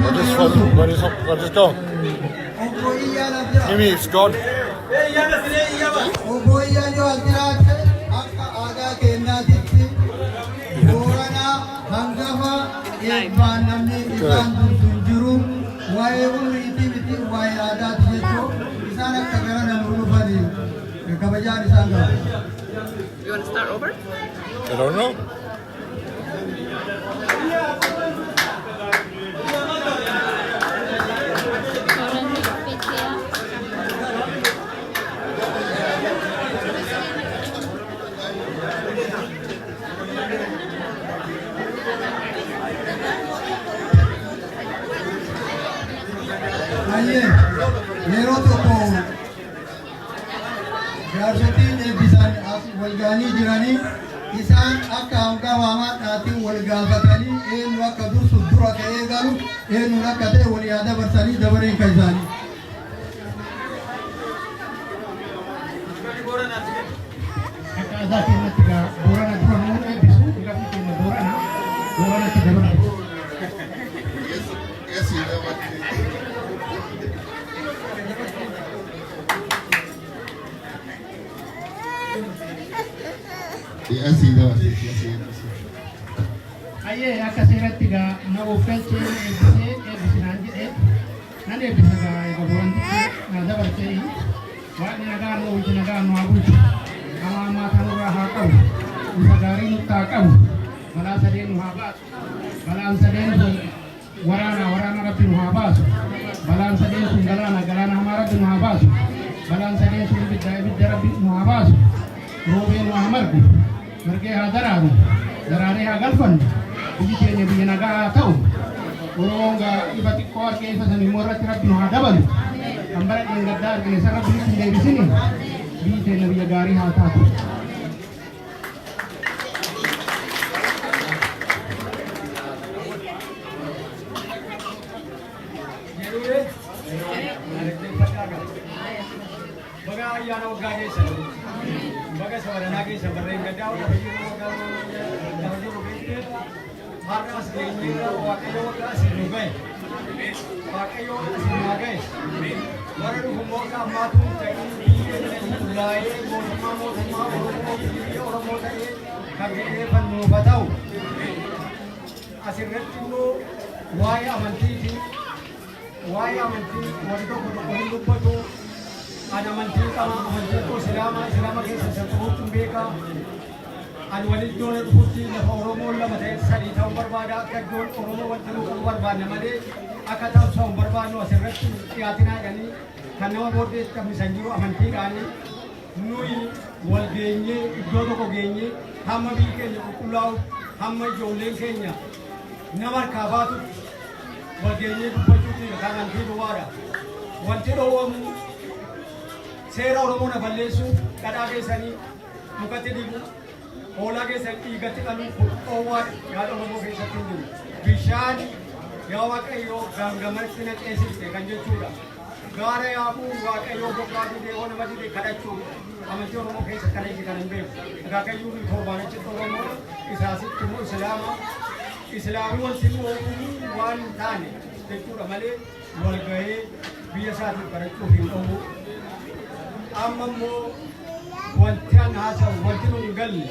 I just want, where is it, where's it gone? Obbo Iyyaan as jira. Mimi, it's gone. Obbo Iyyaan yoo as jiraate akka aadaa keenyaatitti Booranaa hangafa eebbaan namni isaan dursu hin jiru. Waa'ee umriitii miti, waa'ee aadaati jechuun isaan akka gara namuu dhufanii kabajaan isaan gaafata. You want to start over? I don't know. Booranni dhufee. Baay'ee yeroo tokko jaarsotiin eebbisan as wal ga'anii jiranii, isaan akka hangafa hamaadhaatiin wal gaafatanii, eenyu akka dursu dura ka'ee galu, eenyuun akka ta'e wal yaa dabarsanii, dabareen kan isaanii. Akka aadaa keenyatti egaa Boorana dura nuu eebbisu, hangafni keenya Boorana, Booranatti dabarsu. Yes, you know what? Yes, you know. Yes, yes. Ayyee, akka seeratti egaa na oofgalchee eebbisee eebbisinaan jedhee nan eebbisa. Egaa egaa Boorantichi na dabarsee, Waaqni nagaa nu oolche, nagaa nu haa bulchu, hamaa ammaa kanurraa haa qabu, isa gaarii nutti haa qabu, balaa sadeen nu haa baasu. Balaan sadeen sun waraana, waraana Rabbi nu haa baasu. Balaan sadeen sun galaana, galaana hamaa Rabbi nu haa baasu. Balaan sadeen sun ibidda, ibidda Rabbi nu haa baasu. Roobee nu haa margu, margee haa daraaru, daraaree haa galfannu. Biyyi keenya biyya nagaa haa ta'u. Oromoon gaa ifa xiqqoo argee, ifa san immoo irratti Rabbi nu haa dabalu. Kan bara dheengaddaa argine san Rabbi nutti hin deebisini. Biyyi teenya biyya gaarii haa taatu. Baga ayyaana waggaa keessan, baga sabaranaa keessan, barreen gaddaa lafa jiru waggaa lafa jiru beekte, har'a as geenyeerra. Waaqayyo waggaa asii nu gahe, Waaqayyo asii nu haa gahe. Bara dhufu immoo akka ammaatu hin ta'in, biyya keenya qulqullaa'ee, mootummaa Oromoo, biyya Oromoo ta'ee kan gaggeeffannuuf haa ta'u. Asirratti immoo waa'ee amantiiti. Waa'ee amantii warri tokko tokko hin dubbatu. Ani amantii qaba, amantiin koo Islaama, Islaama keessa isa xuruutti hin beeka. Ani wal iddoon dhufutti lafa Oromoon lama ta'e sadii ta'uu barbaada. Akka iddoon Oromoo walitti nuu qabu barbaanna malee akka ta'u hin barbaannu. Asirratti dhiyaatinaa jedhanii kan nama booddeetti hambisan jiru amantiidhaani. Nuyi wal geenyee, iddoo tokko geenyee, hamma biyyi keenya qulqullaa'u, hamma ijoolleen keenya nama harkaa baatutti wal geenyee dubbachuutti kan amantii duwwaadha. Wanti dhoowwamu seera Oromoo na balleessuu, dhadhaa keessanii mukatti dibu, hoolaa keessan dhiigatti qaluu kun dhoowwaadha. Yaada Oromoo keessatti hin jiru. Bishaan yaa Waaqayyoo gaangamatti na ceesifte kan jechuudha. Gaara yaabuu Waaqayyoo bokkaa didee hoo nama dide kadhachuu amantii Oromoo keessa kana iji kan hin beeku. Akaakayyuu torbaan achitti Oromoo, isaasitti immoo Islaama. Islaamii wanti nu oomuu waan hin taane jechuudha malee wal gahee biyya isaatiif kadhachuuf hin dhoowwu. Amma immoo wanti an haasa'u, wanti nu hin galle,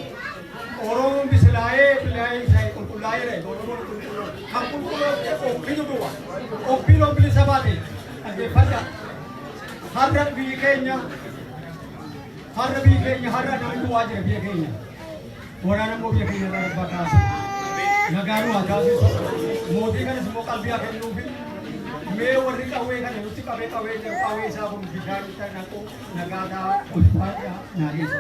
Oromoon bisilaa'ee bilaa'ee isaa qulqullaa'eera. Oromoon qulqulluu kan qulqulloofte ofii duwwa. Ofiin of bilisa baate dhaggeeffadha. Har'a biyyi keenya har'a namni duwwaa jira biyya keenya. Waraana immoo biyya keenya irraa rabbaa kaasa. Nagaa nu haa taasisu. Mootii kanas immoo qalbii haa kennuufi. Mee warri qawwee kana nutti qabee qawwee jiru, qawwee isaa kun bishaan itti naqu, nagaa ta'a, ulfaadhaa naa geessa.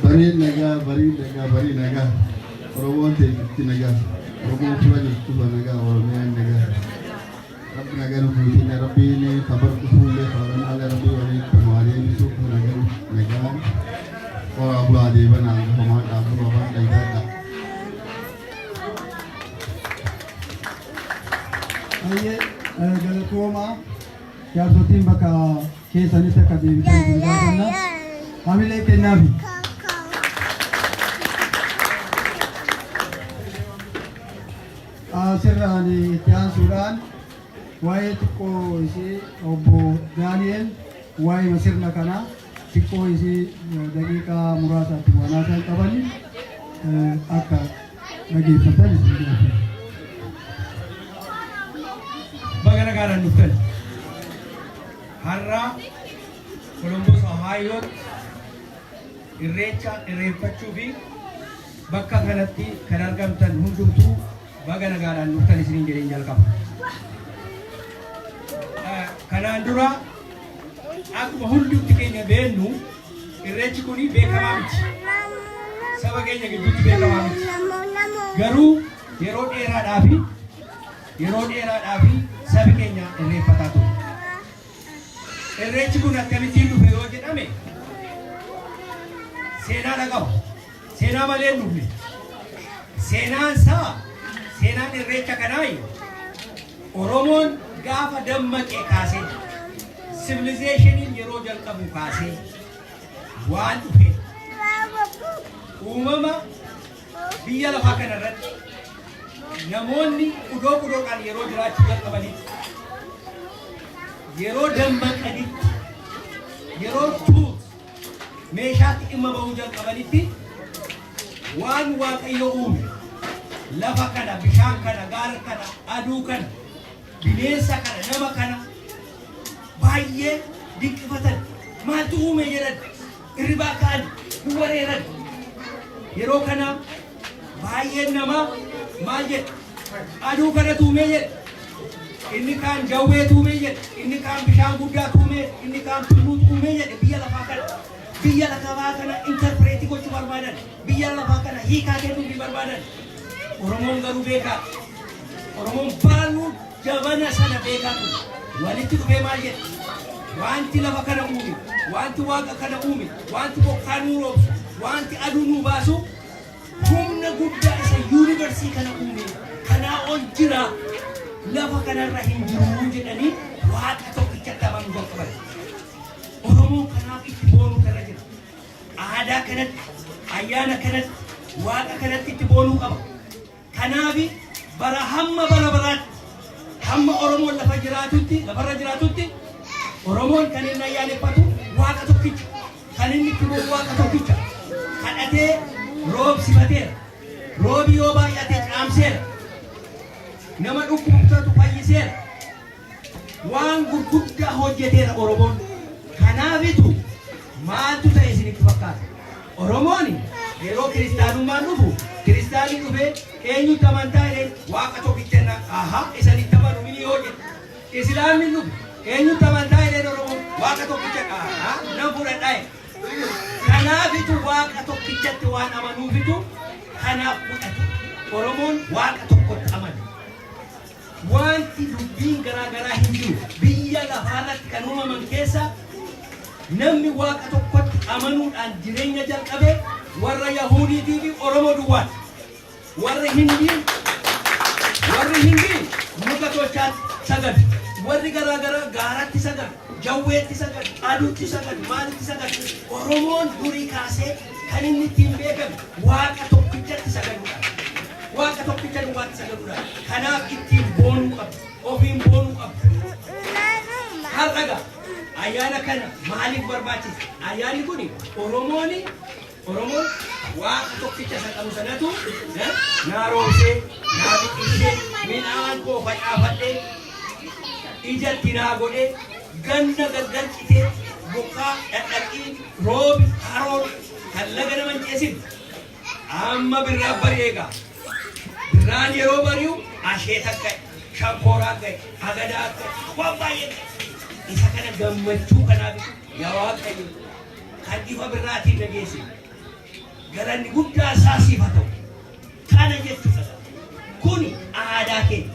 Bariin nagaa, bariin nagaa, barii nagaa. Oromoon teessatti nagaa. Oromoon fura jirtu nagaa, Oromiyaan nagaa. Rabbi nagaa nu guutina, Rabbiin kabar dhufuullee kabaranaallee Rabbii walitti nu haa deebisu, nagaa nagaan. Horaa bulaa deebanaa gafamaa dhaabuu afaan dhayyaadha. Baay'ee galatoomaa, jaarsotiin bakka keessanitti akka deebitan isin gaafanna. Hamilee kennaafi. Asirraan itti aansuudhaan waa'ee xiqqoo isii obbo Daani'el waa'ee sirna kanaa xiqqoo isii daqiiqaa muraasaatti waan haasa'an qabani akka dhageeffatan isin gaafadha. Baga nagaadhaan dhuftan. Har'a Columbus Ohiootti Irreecha irreeffachuu fi bakka kanatti kan argamtan hundumtuu baga nagaadhaan dhuftan isiniin jedheen jalqaba. Kanaan dura akkuma hundumti keenya beennu Irreechi kun beekamaa miti. Saba keenya gidduutti beekamaa miti. Garuu yeroo dheeraadhaa fi yeroo dheeraadhaa fi sabi keenya irreeffataa ture. Irreechi kun akkamittiin dhufe yoo jedhame seenaadha qaba. Seenaa malee hin dhufne. Seenaan isaa seenaan irreecha kanaa Oromoon gaafa dammaqe kaasee civilizationiin yeroo jalqabu kaasee waan dhufe uumama biyya lafaa kana irratti namoonni qudoo qudoodhaan yeroo jiraachuu jalqabanitti, yeroo dammaqanitti, yeroo tools meeshaatti dhimma ba'uu jalqabanitti waan Waaqayyo uume lafa kana, bishaan kana, gaara kana, aduu kana, bineensa kana, nama kana baay'ee dinqifatan. Maaltu uume jedhan, irribaa ka'an, hin wareeran. Yeroo kana baay'een namaa maal jedhe? Aduu kanatu uumee jedhe. Inni kaan jawweetu uumee jedhe. Inni kaan bishaan guddaatu uumee, inni kaan tulluutu uumee jedhe biyya lafaa kana. Biyya lafaa kana interpret gochuu barbaadan. Biyya lafaa kana hiikaa kennuufii barbaadan. Oromoon garuu beekaa. Oromoon baanuu jabana sana beekaa ture. Walitti dhufee maal jedhe? Wanti lafa kana uume, wanti waaqa kana uume, wanti bokkaa nuu roobsu, wanti aduu nuu baasu humna guddaa isa universe kana uume kanaa ol jira, lafa kanarra hin jiru jedhanii waaqa tokkichatti amanuu jalqaban. Oromoon kanaaf itti boonuu irra jira. Aadaa kanatti, ayyaana kanatti, waaqa kanatti itti boonuu qaba. Kanaaf bara hamma bara baraatti, hamma Oromoon lafa jiraatutti, lafarra jiraatutti, Oromoon kan inni ayyaaneffatu waaqa tokkicha. Kan inni itti boonu waaqa tokkicha. Kadhatee roobsifateera. Roobi yoo baay'ate caamseera. Nama dhukkubsatu fayyiseera. Waan gurguddaa hojjeteera Oromoon. Kanaafitu maaltu ta'e isinitti fakkaata? Oromoon yeroo kiristaanummaan dhufu, kiristaanni dhufee eenyutti amantaa jedheen, waaqa tokkicha jennaan, ahaa, isanitti amanu mini yoo jedhe. Islaamni dhufe, eenyutti amantaa jedheen, Oromoon waaqa tokkicha, ahaa, nan fudhadhaa jedhe. Kanaafitu waaqa tokkichatti waan amanuufitu kanaaf fudhate. Oromoon waaqa tokkotti amana. Wanti dubbiin garaa garaa hin jiru. Biyya lafaarratti kan uumaman keessa namni waaqa tokkotti amanuudhaan jireenya jalqabe warra Yahudiitii fi Oromoo duwwaati. Warri Hindii muka tolchaatti sagadu. Warri garaa garaa gaaratti sagadu. Jawweetti sagadu. Aduutti sagadu. Maalitti sagadu. Oromoon durii kaasee kan inni ittiin beekame waaqa tokkichatti sagaduudha. Waaqa tokkicha duwwaatti sagaduudha. Kanaaf ittiin boonuu qabdu. Ofiin boonuu qabdu. Har'a gaa ayyaana kana maaliif barbaachise? Ayyaanni kun Oromoon waaqa tokkicha isa qabu sanatu naa roobsee, naa biqilchee, midhaan koo facaafadhee, ijatti naa godhee, ganna gargar citee, bokkaa, dhadhaqii, roobi, haroon kan laga nama hin ceesifne. Amma birraa bari'ee egaa. Birraan yeroo bari'u asheeta ga'e, shankooraa ga'e, agadaa ga'e, waan baay'ee ga'e. Isa kana gammachuu kanaaf yaa Waaqayyo kan ifa birraatiin na geesse, galanni guddaa isaa siif haa ta'u. Kana jechuudha. Kuni aadaa keenya.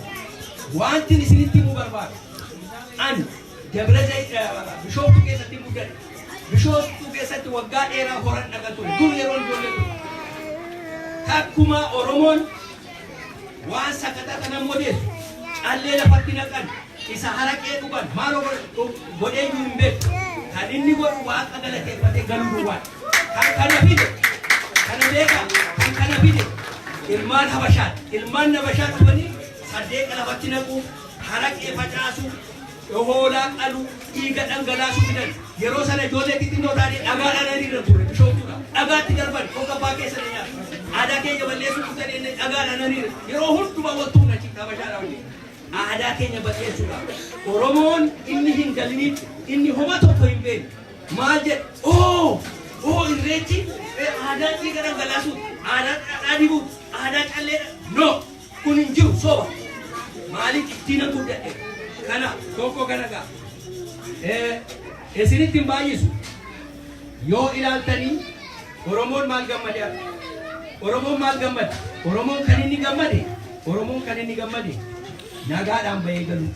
Wanti isinitti himuu barbaadu. Ani Dabra Zayit Bishooftuu keessatti guddadhe. Bishooftuu keessatti waggaa dheeraa horan dhaga ture. Dur yeroo ijoollee ture. Takkuma Oromoon waan sakataa kana odeessu, callee lafatti naqan, isa haraqee dhugan, maaloo godhee iyyuu hin beeku. Kan inni godhu waaqa galateeffatee galuu duwwaadha. Kan kana fide, kana beekaa, kan kana fide ilmaan Habashaati. Ilmaan Habashaa dhufanii Saddeeqa lafatti naquu, haraqee facaasuu, hoolaa qaluu, dhiiga dhangalaasuu fidan. Yeroo sana ijoollee xixinnoo taanee dhagaadhaan irra turre Bishooftuudha. Dhagaatti darban hoggabaa keessa ni nyaatu. Aadaa keenya balleessuu dhuftanii inni dhagaadhaan irra. Yeroo hundumaa waltuun achi habashaadhaa wajjin. Aadaa keenya balleessuudha. Oromoon inni hin galiniif, inni homa tokko hin beekne. Maal jedhe? Oo! Oo, irreechi aadaa dhiiga dhangalaasuu, aadaa dhadhaa dibuu, aadaa callee. No! Kun hin jiru, soba. Maaliif ittiin guddadhe? Kana tokko kana gaa. Isinitti hin baay'isu. Yoo ilaaltanii, Oromoon maal gammade har'a? Oromoon maal gammade? Oromoon kan inni gammade, Oromoon kan inni gammade nagaadhaan bahee galu.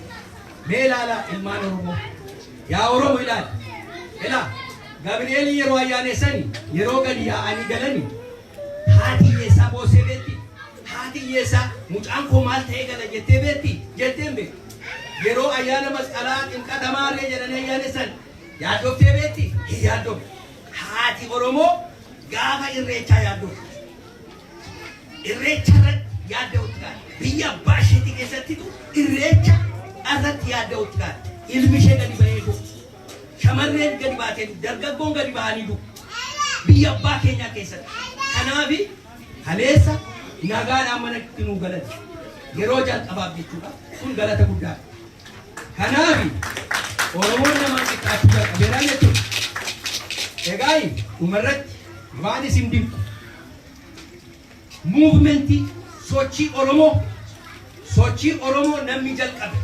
Mee ilaalaa, ilmaan Oromoo. Yaa Oromo, ilaali. Ilaa, Gabri'eelii yeroo ayyaaneessani, yeroo gadi yaa'anii galani, haati hiyyeessaa boossee beekti? Haati hiyyeessaa mucaan koo maal ta'ee gala jettee beekti? Jettee hin beektu. Yeroo ayyaana masqalaa, ximqata maarree jedhanii ayyaanessan yaaddoftee beekti? Hin yaaddofne. Haati Oromoo gaafa irreechaa yaaddofte. Irreecha irratti yaadda'utti kaate. Biyya abbaa isheetii keessattitu irreecha irratti yaadda'utti kaate. Ilmi ishee gadi bahee du'u. Shamarreen gadi baatee du'u. Dargaggoon gadi bahanii du'u. Biyya abbaa keenyaa keessatti. Kanaafi kaleessa nagaadhaan manatti nuu galan. Yeroo jalqabaaf jechuudha. Kun galata guddaadha. Kanaafi Oromoon namaan xiqqaachuu jalqabeera jechuudha. Egaa dhumarratti waan isin dinqu, movementii sochii Oromoo namni jalqabe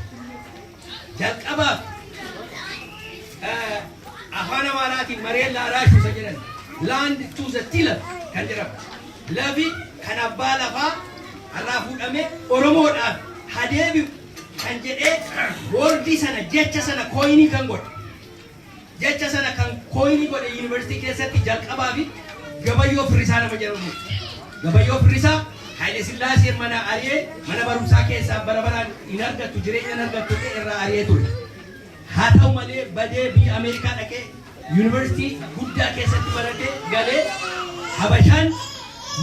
jalqabaaf afaan Amaaraatiin መሬት ላራሹ isa jedhan, land to the tiller kan jedhamu, lafi kan abbaa lafaa irraa fuudhamee Oromoodhaaf hadeebi'u kan jedhee, wordii sana, jecha sana coinii kan godhe, jecha sana kan coinii godhe yuunivarsiitii keessatti jalqabaa fi Gabayyoo Firrisaa nama jedhamu. Gabayyoo Firrisaa Haile Sillaaseen mana ari'ee, mana barumsaa keessaa bara baraan hin argattu, jireenya hin argattu jedhee irraa ari'ee ture. Haa ta'u malee badee biyya Ameerikaa dhaqee yuunivarsiitii guddaa keessatti baratee galee, Habashaan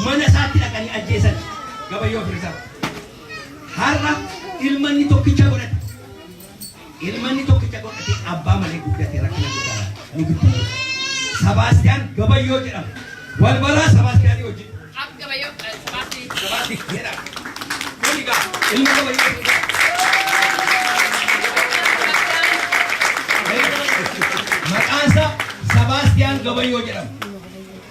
mana isaatti dhaqanii ajjeesan Gabayyoo Firrisaa. Har'a ilma inni tokkicha godhate. Ilma inni tokkicha godhate abbaa malee guddate, rakkina guddaa nu gidduu jira. Sabaastiyaan Gabayyoo jedhama. Walbalaa Sabaastiyaanii wajjin. Ab Gabayyoo Sabaastii. Sabaasti jedhama. Kun egaa ilma Gabayyoo Firrisaa. Maqaan isaa Sabaastiyaan Gabayyoo jedhama.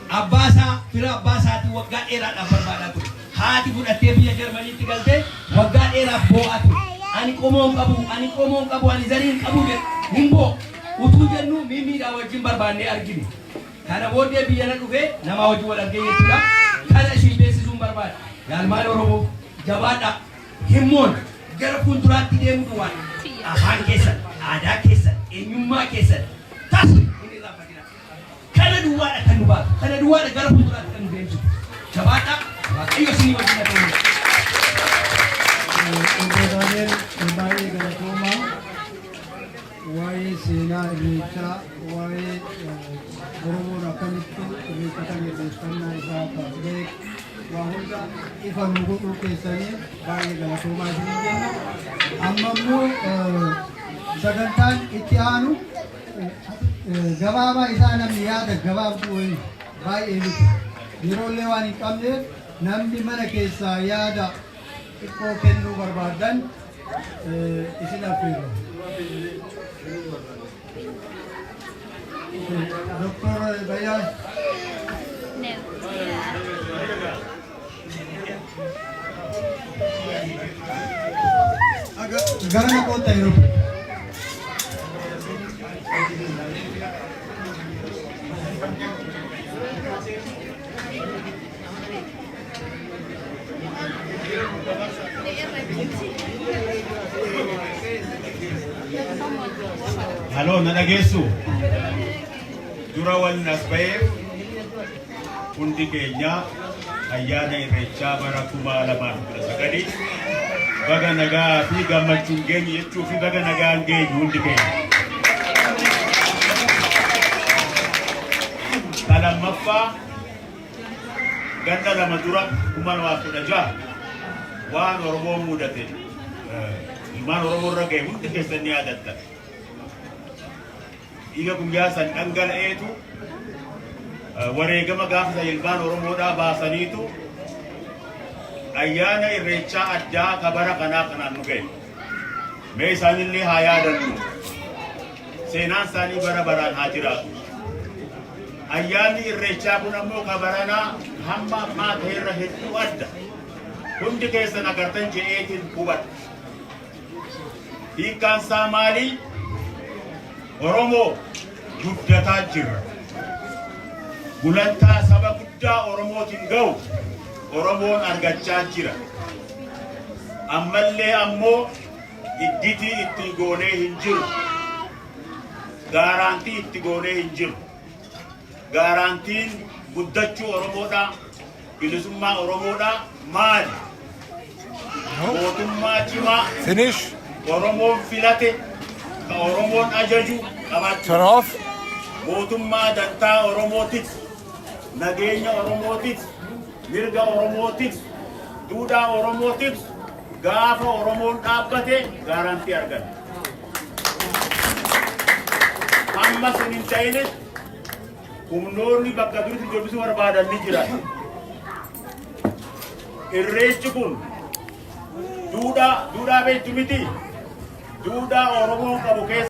Abbaa isaa, fira abbaa isaatii waggaa dheeraadhaaf barbaadaa ture. Haati fudhattee biyya Jarmaniitti galtee waggaa dheeraaf boo'aa ture. Ani qomoon qabu, ani qomoon qabu, ani zarii hin qabu jedhe. Hin boo'u. Utuu jennu mimmiidhaa wajjin barbaannee argine. Kana booddee biyya na dhufee namaa wajjin wal argee jechuudha. Kana isin beeksisuun barbaada. Ilmaan Oromoo, jabaadhaa. Himmoon gara fuulduraatti deemuu duwwaan afaan keessan, aadaa keessan, eenyummaa keessan tasa hin irraanfatina. Kana duwwaadha kan nu baatu. Kana duwwaadha gara fuulduraatti kan nu deemsisu. Jabaadhaa. Waaqayyo isinii wajjin haa ta'u. Obbo Daani'el, baay'ee galatoomaa. Waa'ee seenaa irreechaa, waa'ee Oromoon akkamitti irreecha kan irreeffannaa isaa taasisee, waa hunda ifa nu godhuu keessanii baay'ee galatoomaa isiniin jenna. Amma immoo sagantaan itti aanu gabaabaa isaa, namni yaada gabaabduu wayii, baay'ee miti. Yeroo illee waan hin qabneef, namni mana keessaa yaada xiqqoo kennuu barbaadan isin affeerra. Doktor Bayyaan. No. Yeah. Gara na koota yeroo. Haloo, na dhageessu? Dura wanni as ba'eef, hundi keenya ayyaana irreechaa bara 2019 baga nagaa fi gammachuun geenye jechuu fi baga nagaan geenyu hundi keenya. Ka lammaffaa, ganna 2 dura 2016 waan Oromoon mudate Ilmaan Oromoo irra ga'e hundi keessan ni yaadattan. Dhiiga guyyaa san dhangala'eetu, wareegama gaafa san ilmaan Oromoodhaa baasaniitu ayyaana Irreechaa addaa ka bara kanaa kanaan nu ga'e. Mee isaanillee haa yaadannu. Seenaan isaanii bara baraan haa jiraatu. Ayyaanni Irreechaa kun ammoo ka baranaa hamma ammaa ta'erra hedduu adda. Hundi keessan agartan je'eetiin hubadha. Hiikkaan isaa maali? Oromoo guddataa jirra. Gulantaa saba guddaa Oromootiin ga'u Oromoon argachaa jira. Ammallee ammoo iggitii itti goonee hin jiru. Gaaraantii itti goonee hin jiru. Gaaraantiin guddachuu Oromoodhaa, bilisummaa Oromoodhaa maali? Mootummaa cimaa Finish. Oromoon filate, ka Oromoon ajaju qabaachuu. Turn off. Mootummaa dantaa Oromootiif, nageenya Oromootiif, mirga Oromootiif, duudhaa Oromootiif gaafa Oromoon dhaabbate gaaraantii argata. Amma sun hin ta'inis humnoonni bakka duritti deebisuu barbaadan ni jiran. Irreechi kun duudhaa, duudhaa beektu miti, duudhaa Oromoon qabu keessa.